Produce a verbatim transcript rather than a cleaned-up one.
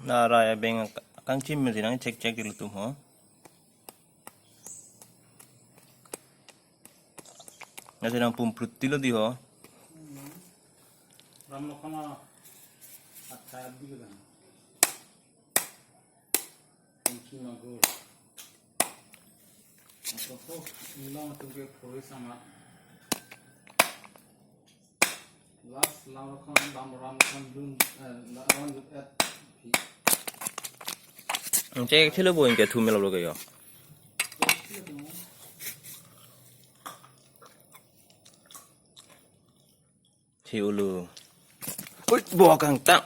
Larai abeng kangchim si nang chek chek ilitum ho. Nasi nang pum prut tilo di ho. Ram lo kana athar di kan. Kunci magur. Atau tuh ulang tuh ke puri sama. Last lang lo kana dam ram lo kana dun, eh, la- ram lo et. Cek thilo bo ingke thumelo lo ke yo. Thi ulu. Ui, bo kangtang.